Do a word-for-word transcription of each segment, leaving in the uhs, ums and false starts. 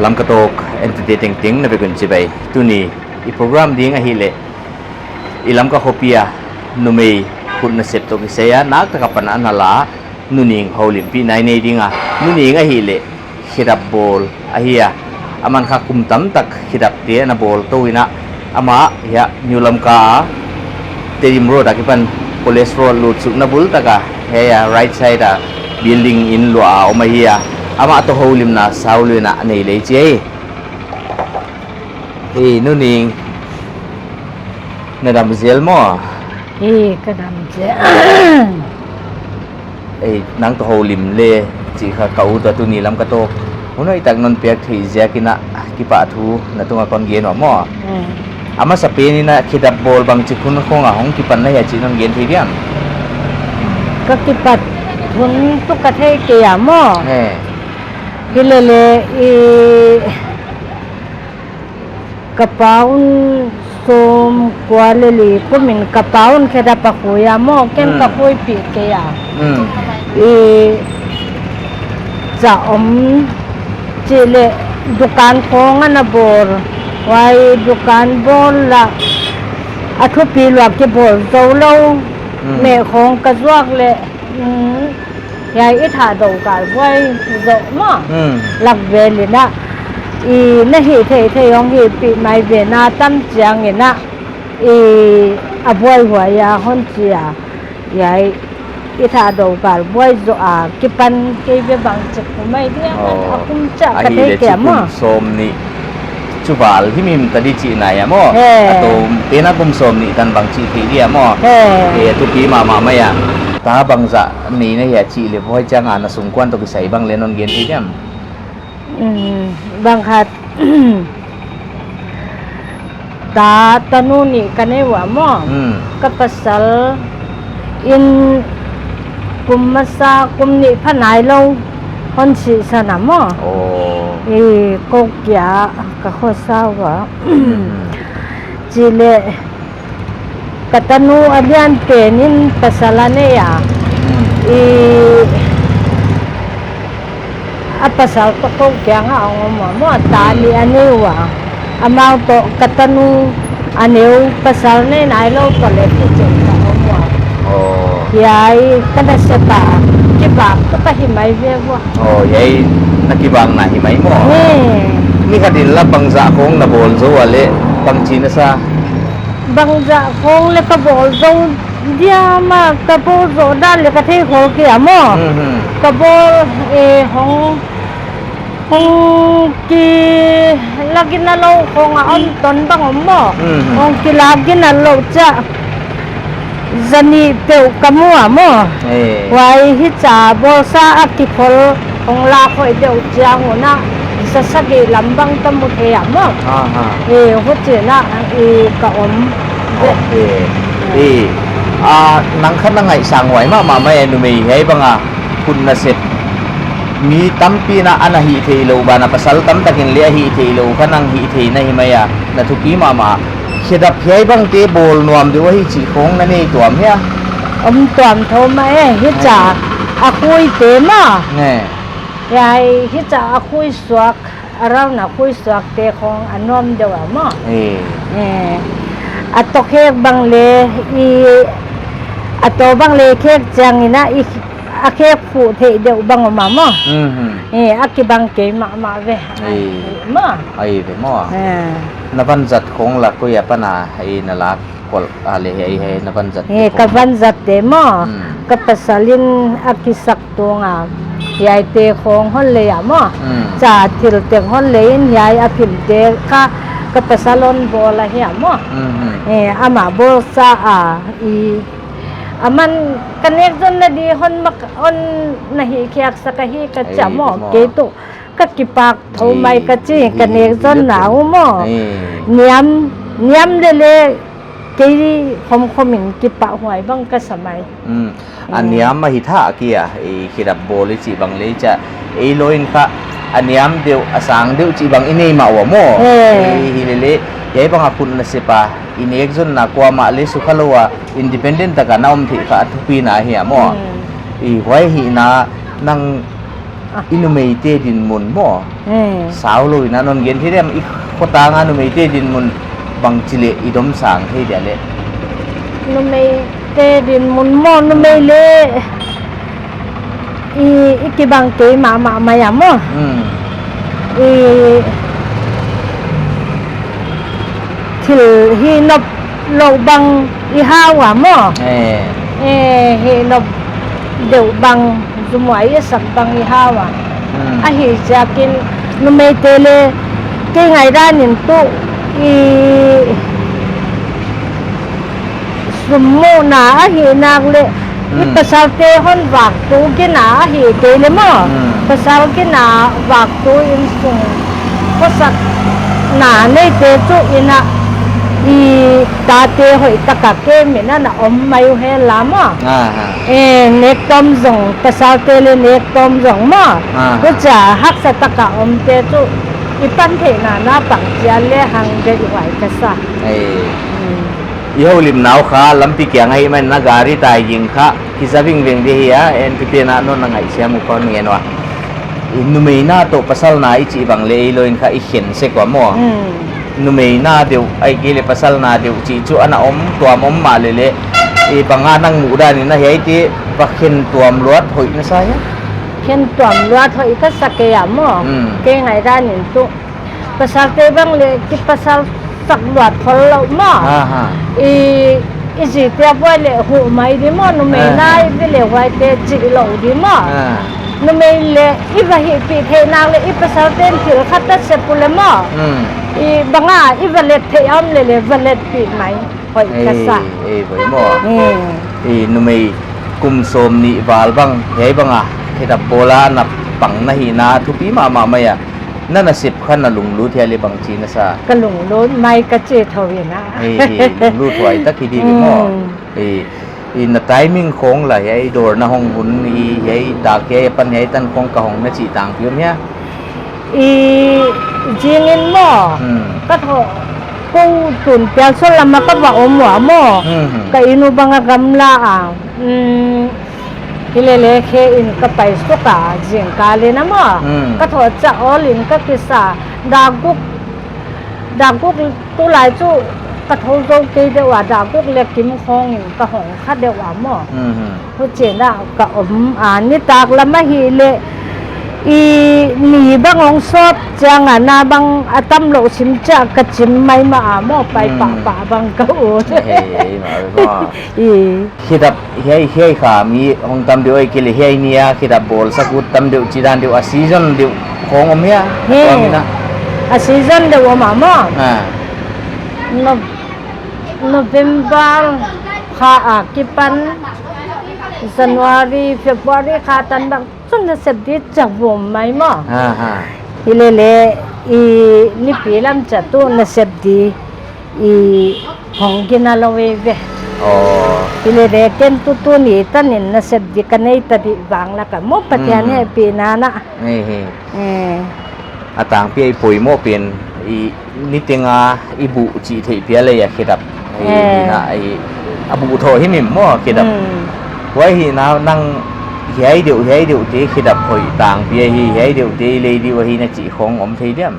Lamka Talk entute tengteng na vek un chibai. Tuni i program ding ahihleh i Lamka khopi a numei khut nasep toh kisai a nak taka pan a na la, Nuning houlimpihna i nei ding a. Nuning ahihleh khedap bawl ahi a. Aman kha kum tamtak khedapte ana bawl tou in a, amah hiai New Lamka a Tedim Road a kipan College Road lut sukna bul tak a, hiai a right side a building in luah a om ahi a. Amah toh houlimna saulou in a nei lei chi hi. Hi, Nuning, na dam zel maw? Hi, ka dam zel. Ei, nang toh houlim le chih kha ka ut a, tuni Lamka Talk hun hoihtak non piak theih ziak in a kipahthu na tung a kon gen ua maw. Hmm. A masapen in a khedap bawl bangchik hun khong a hong kipan na hia chih non gen thei diam? Ka kipat hun tuh ka thei kei a maw. He. Hilele i Ka pa un sawmkua leh li kum in ka pa un khedap a khui a maw, ken ka khuipih kei a. Hmm. I cha om chih leh dukan khong ana bawl. Huai dukan bawl lah a thupi lua kibawl zou lou. Hmm. Meh khong ka zuak leh, hmm, hiai i thah dou kal buai zoh maw. Hmm. Lak vel in a. I na hih theihtheih hong hihpih mai ve, na tam chiang in a. I a buaihuai a hon chi a. Hiai i thah dou kal buai zoh a. Kipan kei ve bangchik kum mai dia. Oh. A kum chia ka thei kei a maw. Kum sawmnih chu val himhim ta di chihna hia maw. He. A tou pen a kum sawmnih tan bang chih thei dia maw. He. He, thupi mahmah mai a. Ta bangzah nei na hia chih leh huai chiang a na sungkuan toh kisai bang leh non gen thei diam? Hmm, bang khat. Ta tanu nih ka nei ua maw. Hmm. Ka pasal in kum masa kum nih pha nailou hon sihsan a maw. Oh. I Kawkia ka khosa ua. Hmm. Chih leh ka tanu a lian pen in pasal a nei a. Hmm. I a pasal toh Kawkia a om ua maw, ta nih a nei ua. Amau toh ka tanu a neu pasal nei nailou toh leh kichen ka om ua. Oh. Hiai ka nasep a kibang ka pa hi mai ve ua. Oh, hiai na kibangna hi mai maw. He. Ni khat in lah bangzah khong na bawl zou a leh bangchi na sa? Bangzah khong leh ka bawl zou diam a, ka bawl zou dan leh ka thei khol kei a maw. Mhm. Ka bawl, eh, hong, hong kilak ginalou khong a om ton bang om maw. Mhm. Hong kilak ginalou chia. Zanih peuh ka mu a maw. Eh. Huai hichia bawlsa a kikhol hong la khoih deuh chiang un a, za sagih lam bang ka mu thei a maw. Aha. Eh, huchiin a, eh, ka om. Okay. Eh, a, nang kha na ngaihsang huai mahmah mai a, numei hiai bang a khut nasep mi tampi in a ana hih theilou ban a, pasal tamtak in leng a hih theilou kha nang hih theih na hi mai a, na thupi mahmah. Khedap hiai bangte bawl nuam deuh ahi chih khong na nei tuam hia? Om tuam thou mah e, hichia a khuite maw. Nge. Hiai hichia a khui suak, a round a khui suakte khong a nuam deuh a maw. Eh. Eh. A toh khek bang leng i, a toh bang leng khek chiang in a i, a khek phuh theih deuh bang om a maw. Mhm. Eh, a kibang kei mahmah ve. Eh. Maw. Ai ve maw. Eh. Na vanzat khong lah koi apan a, eh, na lak kol a leh hiai, hiai na vanzat te khong. Eh, ka vanzat te maw. Hmm. Ka pasal in a kisak tung a, hiaite khong hon lei a maw. Hmm. Cha thil teng hon lei in hiai a phim te kha ka pasal hon bawl ahi a maw. Hmm, hmm. Eh, amah bawlsa a, i, aman ka nekzonna di hon mak, hon na hihkhiaksak ahi ka chi a maw. Ei, maw. Kei tuh ka kipak thou mai ka chi, ka nekzonna uh maw. Ei. Niam, niam lele kei khomkhom in kipahhuai bang ka sa mai. Hmm. A niam ahi thah kia, i khedap bawl i chih bang leng chia, ei lou in kha a niam deuh, a sang deuh chih bang i nei mah ua maw. He. Ei hilele, hiai bang a khut nasep a i nekzonna kuamah leng sukha lou a, independent tak a na om theih kha a thupina ahi a maw. Hmm. I huai hihna nang I numeite dinmun maw? Eh. Sau lou in a non gen thei diam, i khotang a numeite dinmun bangchi leh i dom sang thei dia leh? Numeite dinmun maw, numei leh i, i kibang kei mahmah mai a maw. Hmm. I thil hih nop lou bang i hau a maw. Eh. Eh, hih nop deuh bang, zumuai i sak bang i hau a. Hmm. Ahihziakin numeite leh kei ngaihdan in tuh i summuhna ahih nak leh, i, hmm, pasalte hon vaktu gina ahih kei leh maw. Hmm. Pasal gina vaktu insung khosakna neite chu inn ah i tate hoihtak a kem in ana om mai uh hen la maw. Aha. Eh, nek tawm zong, pasalte leh nek tawm zong maw. Aha. Huchia haksa tak a omte chu i pan theihna na pang chiat lehang deih huai ka sa. Ei. Hmm. I houlimna uh kha lampi kiang ahih manin a gari tai ging kha kiza vingveng di hi a, en pipi na non na ngaihsiam uh kon ngen ua. I numeina toh pasalna i chih bang leh ei lou in kha i khen sek ua maw. Hmm. Numeina deuh ahihkeileh pasalna deuh chih chu ana om tuam om mahleh leh, i bang a nang muhdan in a hiaite va khen tuam luat hoih na sa hia? Khen tuam luat hoih ka sa kei a maw. Hmm. Kei ngaihdan in tuh pasalte bang leh kipasal sak luat khol lou maw. Aha. I, i zite buai leh huh mai di maw, numeina, aha, i ve leh huaite chih lou di maw. Ah. Numei leh i va hihpih theih nak leh i pasalte'n thil khat a sep uleh maw. Hmm. I bang a i va let theih a om leh leh va letpih mai hoih ka sa. Ei, ei, hoih maw. Hmm. I numei kum sawmnih val bang, hiai bang a khedap bawl a na pang na hihna thupi mahmah mai a. Na nasep kha na lunglut hia leh bangchi na sa? Ka lunglut mai ka chi thou in a. Ei, ei, lunglut huai tak hi di ve maw. Hmm. Ei, i na timing khong la hiai dawr na hong hun i hiai dak hiai apan hiai tan khong ka hong na chih tangpi om hia? I zing in maw. Hmm. Ka thoh, kou tun pial sawt lam a ka va om ua maw. Hmm, hmm. Ka inn uh bang a gamla a. Hmm. Hilele khe in ka pai suk a zingkal in a maw. Hmm. Ka thoh chiah awl in ka kisa. Dak guk, dak guk tulai chu ka thou zou kei deuh a, dak guk leh kim khawng in ka hong kha deuh a maw. Hmm, hmm. Huchiin a ka om a, nitak lam ahihleh i ni bang hong sawt chiang a na bang a tam lou sim chiah ka chim mai mah a maw, pai, hmm, pahpah bang ka ut. Hei, hei, mah ve maw. I. Khedap hiai, hiai kha mi hong tam deuh ahihkeileh hiai ni a khedap bawlsak ut tam deuh chih dan deuh a season deuh khong om hia? He. Tua mi na. A season deuh om a maw. Ah. No-, November kha akipan January, February kha tan bang chu nasep di chak vum mai maw. Ha, ha. Hilele i nipi lam chiah tuh nasep di i hong gina lou ve ve. Oh. Hilele ken tuh tuni tan in nasep di ka nei ta di vang lak a maw, Pathian, hmm, hehpihna na. Hei, hei. Eh. A tangpi a i poimoh pen i niteng a i buh chih theih pial leh a khedap. I, eh, na, i, a buh thoh himhim maw khedap. Hmm. Huai hi na nang hiai deuh, hiai deuh te khedap hoih tangpi ahi, hiai deuh te i lei di uh ahi na chih khong om thei diam?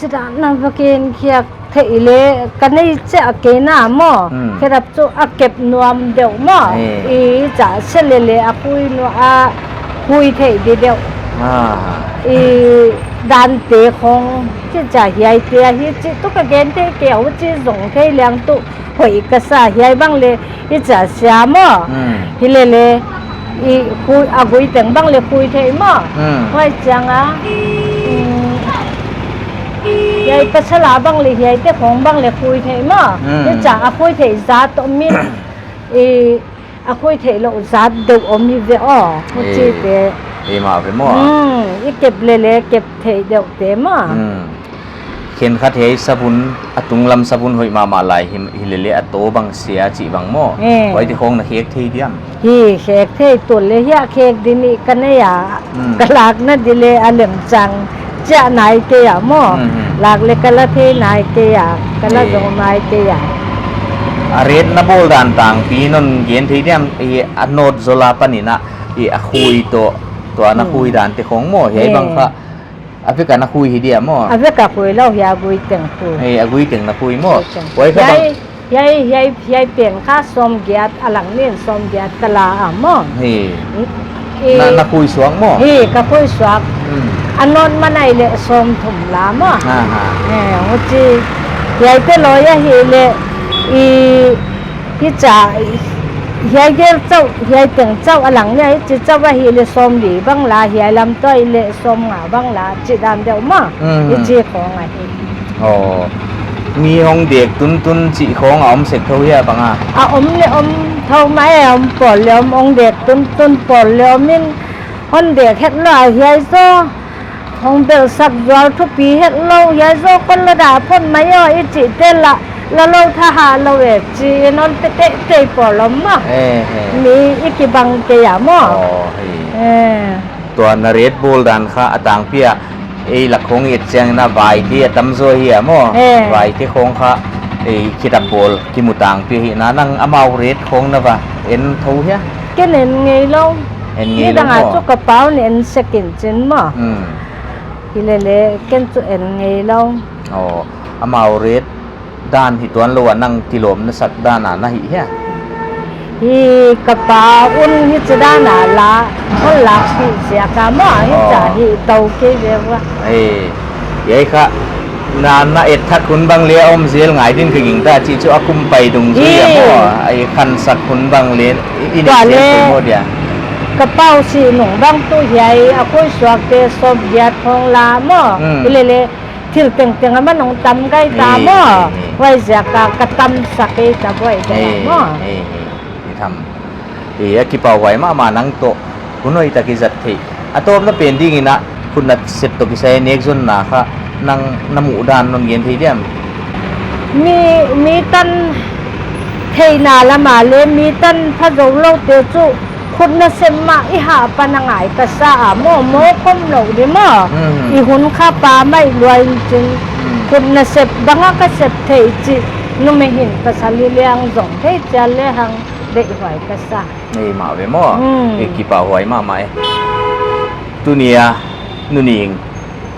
Chih dan a va gen khiak theih leh ka nei chiah kei na maw. Hmm. Khedap chu a kep nuam deuh maw. Eh. I chah se lele a khui nuam a khui theih di deuh. Ah. I dante khong chih chah hiaite ahi chih tuh ka gen thei kei a, huchi zong thei liang tuh hoih ka sa, hiai bang leh i chah sia maw. Hmm. Hilele i khui, a gui teng bang leh khui theih maw. Hmm. Huai chiang a, um, hiai pasal a bang leh hiaite khong bang leh khui theih maw. Hmm. I chah a khui theih zat om in, i a khui theih lou zat deuh om hi ve aw. Huchi te. Eh, mah ve maw. Hmm, i kep lele kep theih deuh te maw. Hmm. Khenkhat hiai sabun, a tunglam sabun hoih mahmah lai hi, hilele a toh bang sia chih bang maw. Eh. Huaite khong na khek thei diam? Hi, khek thei, tul leh hiai khek di nih ka nei a. Hmm. Ka lakna di leh a lemchang chiah nai kei a maw. Hmm, hmm. Lak leh ka la thei nai kei a, ka la, eh, zou nai kei a. A rate na bawl dan tangpi non gen thei diam, i a note zol a panin a, i a khui toh Tua na Hmm. khui dan te khong maw, hiai He. bang kha. A vek a na khui hi dia maw. A vek a khui lou, hiai a gui teng khui. He, a gui teng na khui maw. Gui teng. Huai kha bang Hiai, hiai, hiai, hiai pen kha sawmgiat, a lang nin sawmgiat ka la a maw. He. I, Na, na khui suak maw. He, ka khui suak. Hmm. A nawn man ai leh sawmthum la maw. Ha, ha. He, huchi. Hiai te lou ahihleh, i, Hichia, hiai gel chauh, hiai teng chauh a lang nia, hichi chauh ahihleh sawmli bang la, hiai lam toh ahihleh sawmnga bang la, chih dan deuh maw. Mhm. Hichi khong ahi. Oh. Mi hong dek tuntun chih khong a om sek thou hia bang a? A om leh om thou mai, a om pawl leh om, hong dek tuntun pawl leh om in, hon dek het lou a hiai zaw. Hong belhsak zual thupi het lou, hiai zaw kon la dah phot mai aw i chih te la, la lou tha ha lou e, chi in hon pe teitei pawl om maw. Eh, eh. Mi i kibang kei a maw. Oh, hei. Eh. Tua na rate bawl dan kha a tangpi a, ei lak khong i et chiang in a vai te a tam zaw hi a maw. Eh. Vai te khong kha, ei khedap bawl kimu tangpi hi na nang amau rate khong na va en thou hia? Ken en ngei lou. En ngei lou maw. Nidang a chu ka pau in en sek in chin maw. Hmm. Hilele, ken chu en ngei lou. Oh, amau rate dan hi tuan lou a nang kilawm na sak dan a na hi hia? Hi ka pa un hichi dan a la, hon lak pi ziak a maw, hichia Oh. hi tou kei ve ua. Eh, hiai kha, na, na et thak hun bang leh om zel ngai din ka gingta chih chu a kum pai dungzui a Hi. maw, a i khansak hun bang leh, i, i Tua nek zel leh, pei maw dia. Ka pau si nung bang tu hiai, a khui suak te sawmgiat khong la maw. Hmm. Hilele, thil tengteng a man hong tam gai ta Ni, maw. ni, ni. Huai ziak a ka tam sak ei ta buai ta Ni, maw. ni, ni. I tham. I a kipahhuai mahmah nang toh. Hun hoih tak i zat theih. A tawpna pen ding in a khut nasep toh kisai nek zonna kha nang na muh dan non gen thei diam. Mi, mi tan theihna lam a leh mi tan pha zou lou te chu khut nasep mah i hah pan a ngai ka sa a maw, maw kom lou di maw. Hmm. I hun kha pa mai luai in chin Hmm. khut nasep bang a ka sep thei chih numei hin pasal hi leng zong thei chiat lehang deihhuai ka sa. Ei mah ve maw. Hmm. I kipahhuai mahmah e. Tuni a, Nuning.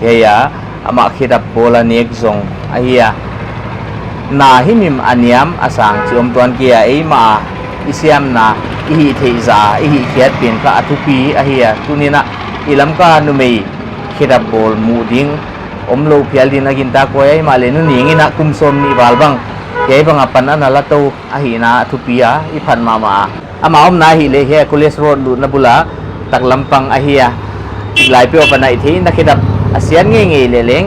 Hiai a, amah khedap bawl a nek zong ahi a. Na himhim a niam a sang chih om tuan kei a, eimah a i siamna, i hih theih zah, i hih khiat pen kha a thupi ahi a. Tuni in a, i Lamka numei khedap bawl muh ding om lou phial din a gintak huai a, himahleh Nuning in a kum sawmnih val bang hiai bang a pan ana la tou ahihna a thupi a, i phat mahmah a. Ama omna ahihleh hiai College Road lutna bul a taklam pang ahi a. Chik lai peuh apan a i theihna khedap a siat ngeingei leh leng,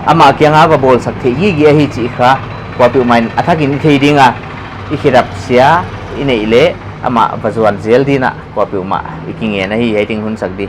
amah kiang a va bawlsak theih gige ahi chih kha kuapeuhmah in a thak in i thei ding a, i khedap sia i neih leh amah va zuan zel din a kuapeuhmah i kingen ahi, hiai teng hun sak di.